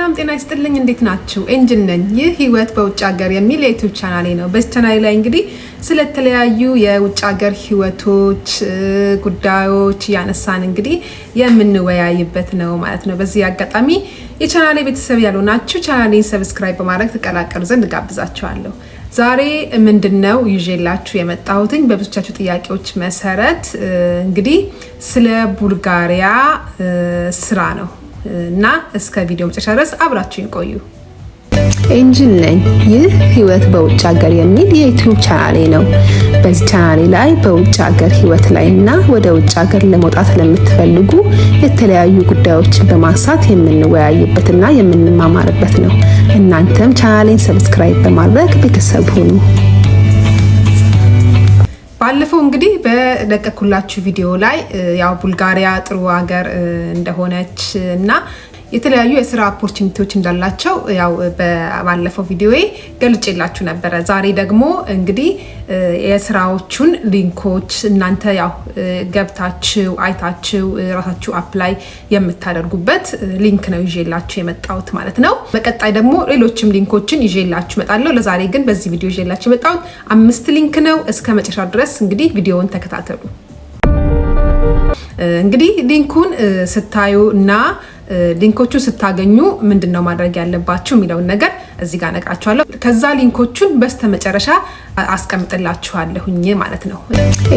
ሰላም ጤና ይስጥልኝ። እንዴት ናችሁ? ኤንጅል ነኝ። ይህ ህይወት በውጭ ሀገር የሚል የ YouTube ቻናሌ ነው። በዚህ ቻናሌ ላይ እንግዲህ ስለተለያዩ የውጭ ሀገር ህይወቶች ጉዳዮች እያነሳን እንግዲህ የምንወያይበት ነው ማለት ነው። በዚህ አጋጣሚ የቻናሌ ቤተሰብ ያልሆናችሁ ቻናሌን subscribe በማድረግ ትቀላቀሉ ዘንድ ጋብዛችኋለሁ። ዛሬ ምንድነው ይዤላችሁ የመጣሁትኝ በብዙቻችሁ ጥያቄዎች መሰረት እንግዲህ ስለ ቡልጋሪያ ስራ ነው እና እስከ ቪዲዮ መጨረሻ ድረስ አብራችሁኝ ቆዩ። ኤንጅል ነኝ። ይህ ህይወት በውጭ ሀገር የሚል የ YouTube ቻናሌ ነው። በዚህ ቻናሌ ላይ በውጭ ሀገር ህይወት ላይ እና ወደ ውጭ ሀገር ለመውጣት ለምትፈልጉ የተለያዩ ጉዳዮችን በማንሳት የምንወያይበትና የምንማማርበት ነው። እናንተም ቻናሌን subscribe በማድረግ ቤተሰብ ሁኑ። ባለፈው እንግዲህ በለቀኩላችሁ ቪዲዮ ላይ ያው ቡልጋሪያ ጥሩ ሀገር እንደሆነች እና የተለያዩ የስራ opportunity ዎች እንዳላቸው ያው ባለፈው ቪዲዮዬ ገልጬላችሁ ነበረ። ዛሬ ደግሞ እንግዲህ የስራዎቹን link ኦች እናንተ ያው ገብታችሁ አይታችሁ ራሳችሁ apply የምታደርጉበት link ነው ይዤላችሁ የመጣሁት ማለት ነው። በቀጣይ ደግሞ ሌሎችም link ኦችን ይዤላችሁ እመጣለሁ። ለዛሬ ግን በዚህ ቪዲዮ ይዤላችሁ የመጣሁት አምስት link ነው። እስከ መጨረሻው ድረስ እንግዲህ ቪዲዮውን ተከታተሉ። እንግዲህ link ኡን ስታዩ እና link ኦቹን ስታገኙ ምንድን ነው ማድረግ ያለባችሁ የሚለውን ነገር እዚህ ጋር እነግራችኋለሁ። ከዛ link ኦቹን በስተመጨረሻ አስቀምጥላችኋለሁኝ ማለት ነው።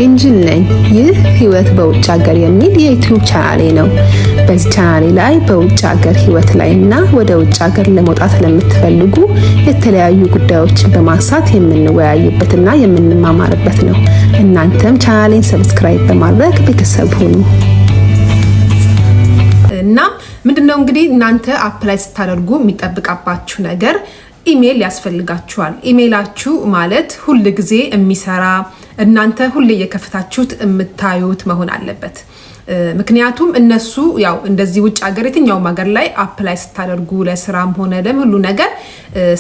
ኤንጅል ነኝ። ይህ ህይወት በውጭ ሀገር የሚል የ YouTube ቻናሌ ነው። በዚህ ቻናሌ ላይ በውጭ ሀገር ህይወት ላይ እና ወደ ውጭ ሀገር ለመውጣት ለምትፈልጉ የተለያዩ ጉዳዮችን በማንሳት የምንወያይበትና የምንማማርበት ነው። እናንተም ቻናሌን subscribe በማድረግ ቤተሰብ ሁኑ። እና ምንድነው እንግዲህ እናንተ apply ስታደርጉ የሚጠብቅባችሁ ነገር ኢሜይል ያስፈልጋችኋል። ኢሜይላችሁ ማለት ሁል ጊዜ የሚሰራ፣ እናንተ ሁሌ እየከፈታችሁት የምታዩት መሆን አለበት። ምክንያቱም እነሱ ያው እንደዚህ ውጭ ሀገር የትኛውም ሀገር ላይ apply ስታደርጉ ለስራም ሆነ ለሁሉ ነገር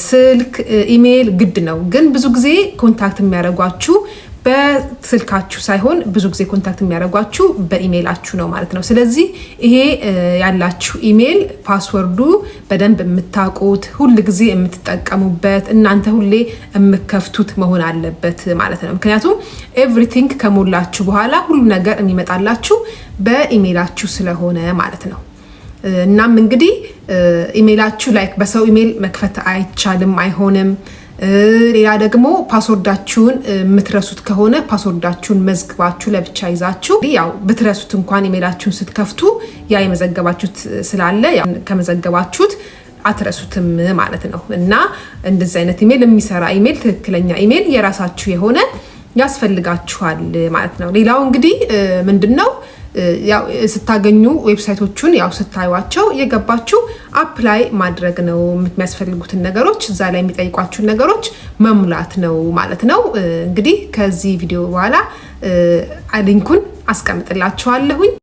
ስልክ፣ ኢሜይል ግድ ነው። ግን ብዙ ጊዜ contact የሚያደርጓችሁ በስልካችሁ ሳይሆን ብዙ ጊዜ contact የሚያደርጓችሁ በኢሜይላችሁ ነው ማለት ነው። ስለዚህ ይሄ ያላችሁ email password ኡ በደንብ የምታውቁት፣ ሁል ጊዜ የምትጠቀሙበት፣ እናንተ ሁሌ የምትከፍቱት መሆን አለበት ማለት ነው። ምክንያቱም everything ከሞላችሁ በኋላ ሁሉ ነገር የሚመጣላችሁ በኢሜይላችሁ ስለሆነ ማለት ነው። እናም እንግዲህ ኢሜይላችሁ like በሰው ኢሜይል መክፈት አይቻልም፣ አይሆንም። ሌላ ደግሞ password ኣችሁን የምትረሱት ከሆነ password ኣችሁን መዝግባችሁ ለብቻ ይዛችሁ ያው ብትረሱት እንኳን ኢሜይላችሁን ስትከፍቱ ያ የመዘገባችሁት ስላለ ከመዘገባችሁት አትረሱትም ማለት ነው። እና እንደዚህ አይነት ኢሜይል፣ የሚሰራ ኢሜይል፣ ትክክለኛ ኢሜይል የራሳችሁ የሆነ ያስፈልጋችኋል ማለት ነው። ሌላው እንግዲህ ምንድን ነው፣ ያው ስታገኙ website ኦቹን ያው ስታዩቸው እየገባችሁ apply ማድረግ ነው። የሚያስፈልጉትን ነገሮች፣ እዛ ላይ የሚጠይቋችሁን ነገሮች መሙላት ነው ማለት ነው። እንግዲህ ከዚህ ቪዲዮ በኋላ link ኡን አስቀምጥላችኋለሁኝ።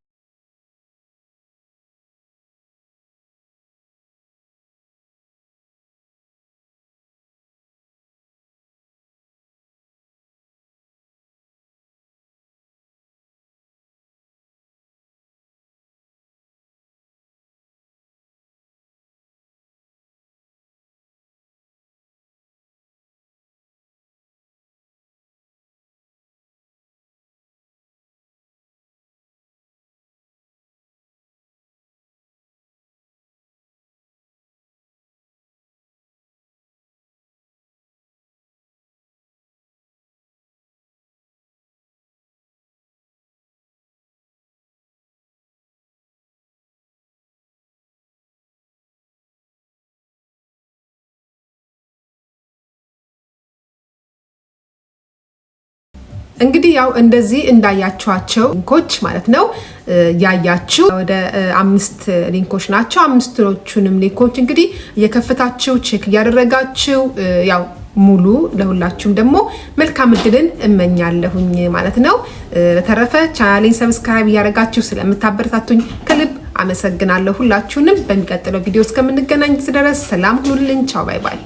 እንግዲህ ያው እንደዚህ እንዳያችኋቸው link ኦች ማለት ነው፣ ያያችሁ ወደ አምስት link ኦች ናቸው። አምስቶቹንም link ኦች እንግዲህ እየከፈታችሁ check እያደረጋችሁ ያው ሙሉ። ለሁላችሁም ደግሞ መልካም እድልን እመኛለሁኝ ማለት ነው። በተረፈ ቻናሌን subscribe እያደረጋችሁ ስለምታበረታቱኝ ከልብ አመሰግናለሁ ሁላችሁንም። በሚቀጥለው ቪዲዮ እስከምንገናኝ ድረስ ሰላም ሁኑልኝ። ቻው፣ bye bye።